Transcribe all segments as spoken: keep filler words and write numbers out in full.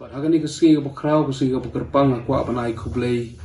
Bad ha kane ka sngi kaba khraw, ka sngi kaba kyrpang, nga kwah ban ai khublei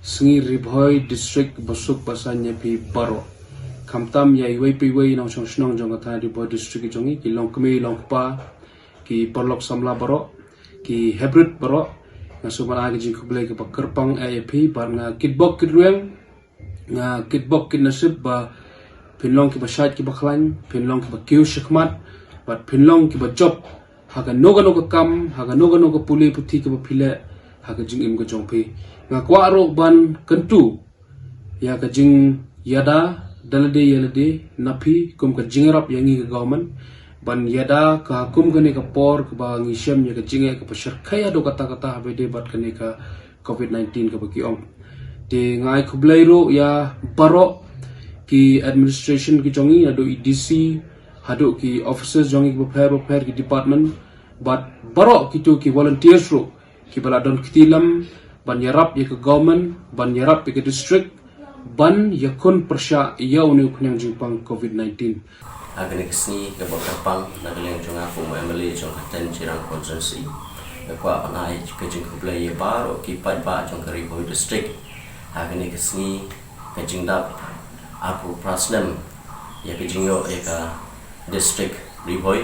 sngi Ri Bhoi District basuk basan ïa phi baroh. Khamtam ïa iwei pa iwei nongshong shnong jong ka thaiñ Ri Bhoi District jong ngi, ki longkmie longkpa, ki paralok samla baroh, ki hybrid baroh. Nga sngewbha ban ai ka jingkhublei kaba kyrpang ïa phi, bad nga kitbok kitrwiang, nga kitbok kitnasib ba phin long kiba shait kiba khlaiñ, phin long kiba kiew shakhmat, bad phin long kiba jop ha kano kano ka kam, ha kano kano ka pule puthi kaba phi leh ha ka jingim ka jong phi. Nga kwah ruh ban kyntu ïa ka jingïada da lade ïa lade na phi kum ka jingïarap ïa ngi ka government, ban ïada ka kum kane ka por kaba ngi shem ïa ka jingeh kaba shyrkhei haduh katta katta haba ïadei bad kane ka covid nineteen kaba ki ong. Te nga ai khublei ruh ïa baroh ki administration ki jong ngi, haduh i D C, haduh ki officers jong ngi kiba pher bapher, ki department, bad baroh kito ki volunteers ruh kiba la don kti lem ban ïarap ïa ka government, ban ïarap ïa ka district, ban ïakhun pyrshah ïa une u khñiang jingpang covid nineteen. Ha kane ka sngi kaba kyrpang, na ka liang jong nga kum u M L A jong ka Tenjirang constituency, nga kwah ban ai ka jingkhublei ïa baroh ki paidbah jong ka Ri Bhoi District ha kane ka sngi ka jingdap arphew phra snem ïa ka jingïoh ïa ka district Ri Bhoi.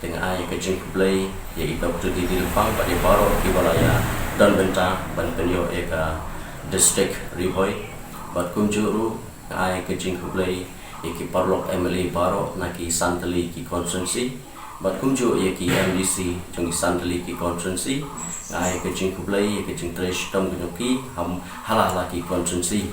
Te nga ai ka jingkhublei ïa i Doctor D D Lyngpang bad ïa baroh kiba la ïa don bynta ban pynïoh ïa ka district Ri Bhoi. Bad kumjuh ruh nga ai ka jingkhublei ïa ki paralok M L A baroh na ki san tylli ki constituency, bad kumjuh ïa ki M D C jong ki san tylli ki constituency. Nga ai ka jingkhublei ïa ka jingtrei shitom ka jong ki ha la ha la ki constituency.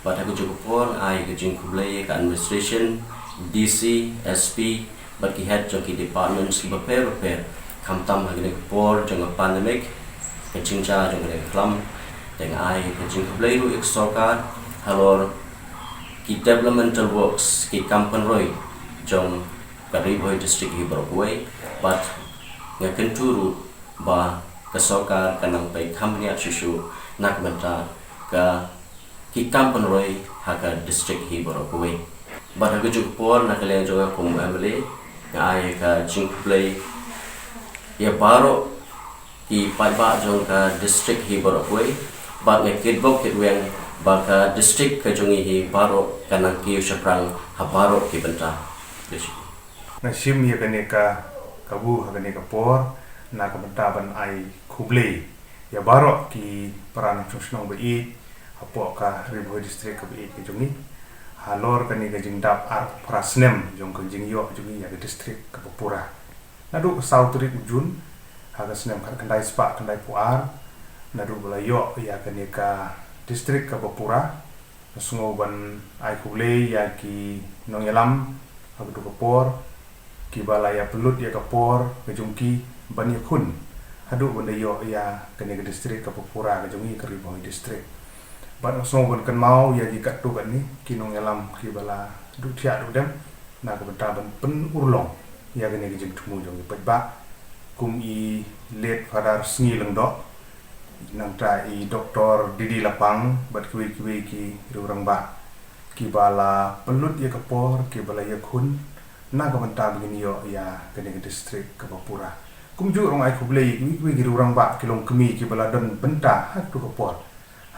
Bad ha kajuh ka por nga ai ka jingkhublei ïa ka administration, D C, S P, bad ki head jong ki departments kiba pher bapher, khamtam ha kane ka por jong ka pandemic, ka jingjia jong kane ka khlam. Te nga ai ka jingkhublei ruh ïa ka sorkar halor ki developmental works, ki kam pynroi jong ka Ri Bhoi District hi baroh kawei, bad nga kyntu ruh ba ka sorkar kan nang peit kham bniat shuh shuh na ka bynta ka ki kam pynroi ha ka district hi baroh kawei. Bad ha kajuh ka por, na ka liang jong nga kum u M L A, nga ai ka jingkhublei ïa baroh ki paidbah jong ka district hi baroh kawei, bad nga kitbok kitrwiang ba ka district ka jong ngi hi baroh kan nang kiew shaphrang ha baroh ki bynta. Nga shim ïa kane ka kabu ha kane ka por na ka bynta ban ai khublei ïa baroh ki para nongshong shnong ba ïeit hapoh ka Ri Bhoi District kaba ïeit ka jong ngi, halor kane ka jingdap arphew phra snem jong ka jingïoh jong ngi ïa ka district kaba pura. Naduh ka saw tarik u Jun ha ka snem khatkhyndai spah khyndaiphew ar, naduh ba la ïoh ïa kane ka district kaba pura, nga sngew ban ai khublei ïa ki nongïalam ha kaduh ka por, kiba la ïa pynlut ïa ka por ka jong ki ban ïakhun haduh ban da ïoh ïa kane ka district kaba pura ka jong ngi, ka Ri Bhoi District. Bad nga sngew ban kynmaw ïa ki katto katne ki nongïalam kiba la duh thiah duh dem na ka bynta ban pynurlong ïa kane ka jingthmu jong ki paidbah, kum i late Father Sngi Lyngdoh, nangta i Doctor D D Lapang bad kiwei kiwei ki riew rangbah kiba la pynlut ïa ka por, kiba la ïakhun na ka bynta ba ngin ïoh ïa kane ka district kaba pura. Kumjuh ruh nga ai khublei ïa kiwei kiwei ki riew rangbah, ki longkmie kiba la don bynta ha kato ka por,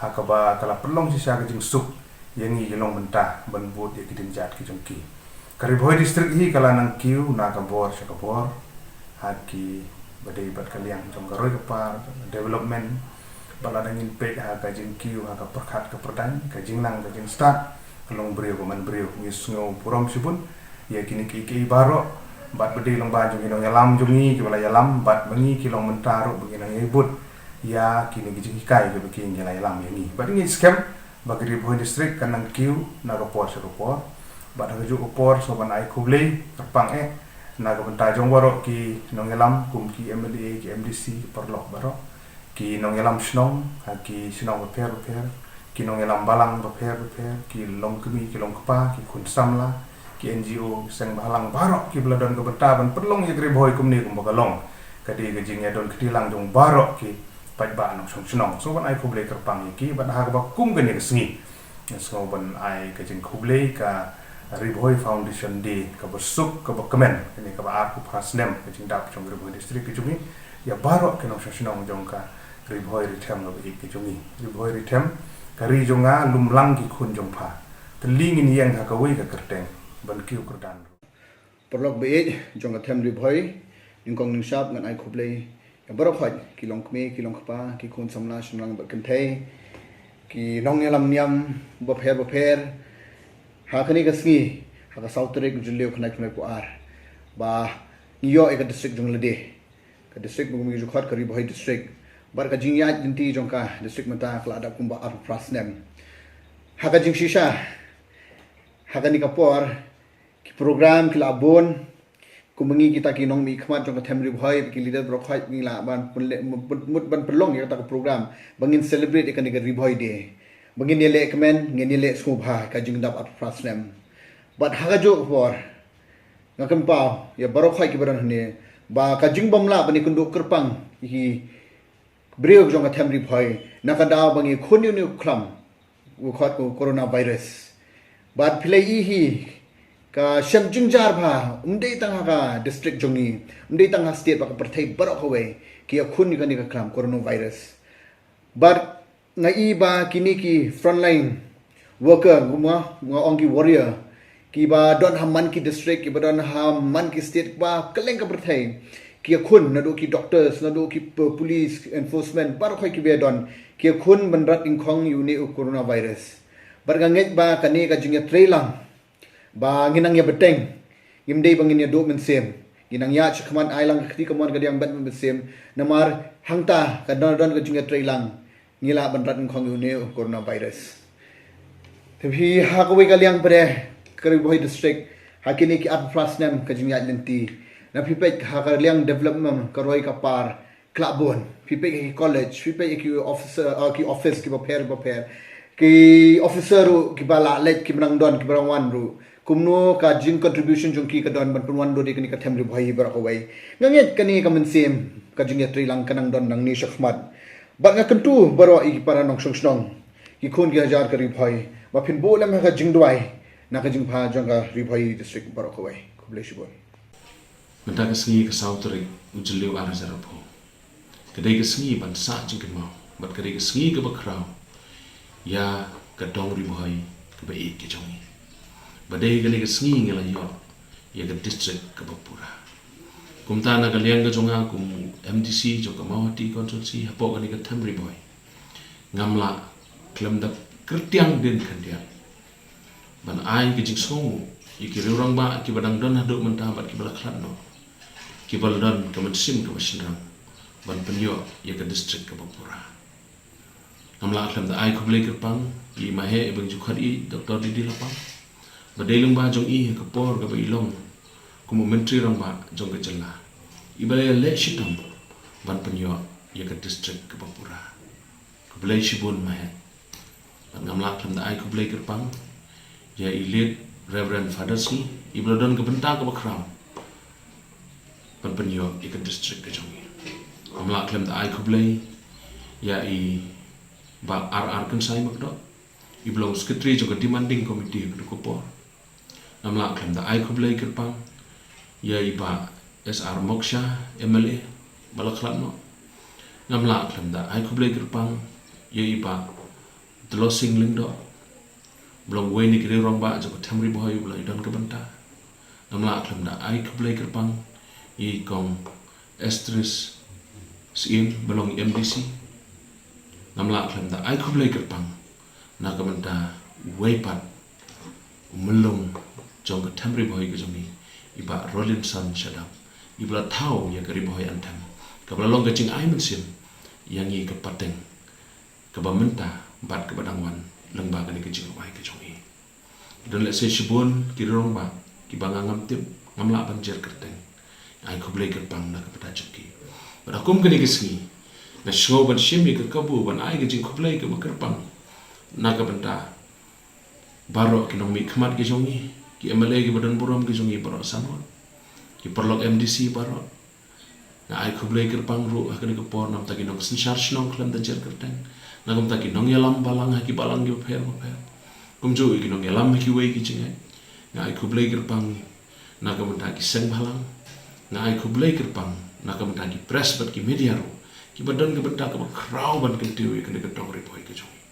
ha kaba ka la pynlong shisha ka jingsuk ïa ngi ki long bynta ban bud ïa ki dienjat ki jong ki. Ka Ri Bhoi District hi ka la nang kiew na ka bor sha ka bor ha kiba dei bad ka liang jong ka roi ka par, development. Bad lada ngin peit ha ka jingkiew, ha ka pyrkhat ka pyrdaiñ, ka jingnang ka jingstad, ka long briew ka man briew. Ngi sngew burom shibun ïa kine kiei kiei baroh, bad ba dei lyngba jong ki nongïalam jong ngi kiba la ïalam, bad ma ngi ki long bynta ruh ba ngin nang ïai bud ïa kine ki jinghikai kiba ki ngi la ïalam ïa ngi. Bad ngi skhem ba ka Ri Bhoi District kan nang kiew na ka por sha ka por. Bad ha kajuh ka por sngew ban ai khublei kyrpang eh na ka bynta jong baroh ki nongïalam, kum ki M L A, ki M D C, ki paralok baroh, ki nongïalam shnong ha ki shnong bapher bapher, ki nongïalam balang bapher bapher, ki longkmie, ki longkpa, ki khun samla, ki N G O, ki seng bhalang baroh kiba la don ka bynta ban pynlong ïa ka Ri Bhoi kumne kumba ka long. Ka dei ka jingïadon kti lang jong baroh ki paidbah nongshong shnong. Sngew ban ai khublei kyrpang ïa ki, bad ha kaba kum kane ka sngi, nga sngew ban ai ka jingkhublei ka Ri Bhoi Foundation Day kaba suk kaba kmen, kane kaba arphew phra snem ka jingdap jong ka Ri Bhoi District ka jong ngi. ïa baroh ki nongshong shnong jong ka Ri Bhoi Ri Them kaba ïeit ka jong ngi. Ri Bhoi Ri Them, ka ri jong nga, lum lang ki khun jong pha. Te lei ngin ïeng ha kawei ka kyrteng ban kiew kyrdan. Paralok ba ïeit jong ka Them Ri Bhoi, nyngkong nyngshap ngan ai khublei ïa baroh khoit, ki longkmie, ki longkpa, ki khun samla shynrang bad kynthei, ki nongïalam niam bapher bapher. Ha kane ka sngi, ha ka saw tarik u Jylliew khyndai phew khyndai phew ar, ba ngi ïoh ïa ka district jong lade, ka district ba ngi ju khot ka Ri Bhoi District. Bad ka jingïaid lynti jong ka district mynta ka la dap kumba arphew phra snem. Ha ka jingshisha, ha kane ka por, ki program ki la bun. Kumba ngi kita ki nongmihkhmat jong ka Them Ri Bhoi, ki leader baroh khoit, ngi lah ban pynleh, mut, mut ban pynlong ïa kata ka program ba ngin celebrate ïa kane ka Ri Bhoi Day, ba ngin ïaleh kmen, ngin ïaleh sngewbha ka jingdap arphew phra snem. Bad ha kajuh ka por, nga kynmaw ïa baroh khoit kiba don hangne, ba ka jingbymlah ban ïakynduh kyrpang ïa ki briew jong ka Them Ri Bhoi na ka daw ba ngi khun ïa une u khlam, u khot ko coronavirus. Bad phi la ïohi, ka shem jynjar bha, ym dei tang ha ka district jong ngi, ym dei tang ha state, bad ka pyrthei baroh kawei ki ïakhun ïa kane ka khlam coronavirus. Bad nga i ba kine ki frontline worker, kumba nga ong, ki warrior, kiba don ha man ki district, kiba don ha man ki state, ba kylleng ka pyrthei, ki ïakhun, naduh ki doctors, naduh ki p-, police, enforcement, baroh khoit kiba don, ki ïakhun ban rat nyngkong ïa une u coronavirus. Bad nga ngeit ba kane ka jingïatreilang, ba ngin nang ïabteng, ngim dei ba ngin ïaduh mynsiem, ngin nang ïaid shakhmat, ai lang ka kti kamon kadiang, bad mynsiem, namar hangta ka don, don ka jingïatreilang, ngi lah ban rat nyngkong ïa une u coronavirus. Te phi, ha kawei ka liang pat, ka Ri Bhoi District, ha kine ki arphew phra snem ka jingïaid lynti, na phi peit ha ka liang development, ka roi ka par, ka la bun. Phi peit ki college, phi peit ki officer, uh, ki office kiba pher bapher, ki officer ruh kiba la leit, kiba nang don, kiba nang wan ruh. Kumno ka jing contribution jong ki ka don ban pynwandur ïa kane ka Them Ri Bhoi baroh kawei. Nga ngeit kane ka mynsiem, ka jingïatreilang ka nang don nangne shakhmat. Bad nga kyntu baroh ïa ki para nongshong shnong, ki khun ki hajar ka Ri Bhoi, ba phin buh lem ha ka jingduwai na ka jingpha jong ka Ri Bhoi District baroh kawei. Khublei shibun. Mynta ka sngi ka saw tarik u Jylliew ar hajar arphew. Ka dei ka sngi ban sah jingkynmaw, bad ka dei ka sngi kaba khraw ïa ka dong Ri Bhoi kaba ïeit ka jong ngi. Ba dei kane ka sngi ngi la ïoh ïa ka district kaba pura. Kumta na ka liang ka jong nga kum MDC jong ka Mawhati constituency, hapoh kane ka Them Ri Bhoi, ngam lah khlem da kyrtiang dien khyndiat ban ai ka jingsngewnguh ïa ki rangbah kiba dang don haduh mynta bad kiba la khlad noh, kiba la don ka mynsiem kaba shynrang ban pynïoh ïa ka district kaba pura. Ngam lah khlem da ai khublei kyrpang ïa i maheh iba ngi ju khot ïa i Doctor D D Lapang, ba dei lyngba jong i ha ka por kaba i long kum u Myntri Rangbah jong ka jylla, iba la ïaleh shitom ban pynïoh ïa ka district kaba pura. Khublei shibun maheh. Bad ngam lah khlem da ai khublei kyrpang ïa i late Reverend Father Sngi, iba la don ka bynta kaba khraw ban pynïoh ïa ka district ka jong ngi. Ngam lah khlem da ai khublei ïa i Bah R R Kynsai Makdoh, iba long secretary jong ka demanding committee ha ka por. Ngam lah khlem da ai khublei kyrpang ïa i Bah S R Moksha, MLA ba la khlad noh. Ngam lah khlem da ai khublei kyrpang ïa i Bah Dlosing Lyngdoh, ba long uwei na ki rangbah jong ka Them Ri Bhoi ba la don ka bynta. Ngam lah khlem da ai khublei kyrpang ïa i Kong Estris Syiem ba long i MDC. Ngam lah khlem da ai khublei kyrpang na ka bynta uwei pat u myllung jong ka Them Ri Bhoi ka jong ngi, i Bah Rolinson Shadap, iba la thaw ïa ka Ri Bhoi Anthem, kaba la long ka jingai mynsiem ïa ngi ka pateng kaba mynta bad kaba dang wan lyngba kane ka jingrwai ka jong ngi. Don lehse shibun ki rangbah kiba nga ngam tip, ngam lah ban jer kyrteng. Ai khublei kyrpang na ka bynta jong ki. Bad ha kum kane ka sngi, nga sngew ban shim ïa ka kabu ban ai ka jingkhublei kaba kyrpang na ka bynta baroh ki nongmihkhmat ki jong ngi, ki MLA kiba don burom ki jong ngi baroh sanwat, ki paralok MDC baroh. Nga ai khublei kyrpang ruh ha kane ka por na ka bynta ki nongsynshar shnong khlem da jer kyrteng, na ka bynta ki nongïalam balang ha ki balang kiba pher bapher, kumjuh ïa ki nongïalam ha kiwei ki jingngeit. Nga ai khublei kyrpang na ka bynta ki seng balang. Nga ai khublei kyrpang na ka bynta ki press bad ki media ruh, kiba don ka bynta kaba khraw ban kyntiew ïa kane ka dong Ri Bhoi ka jong ngi.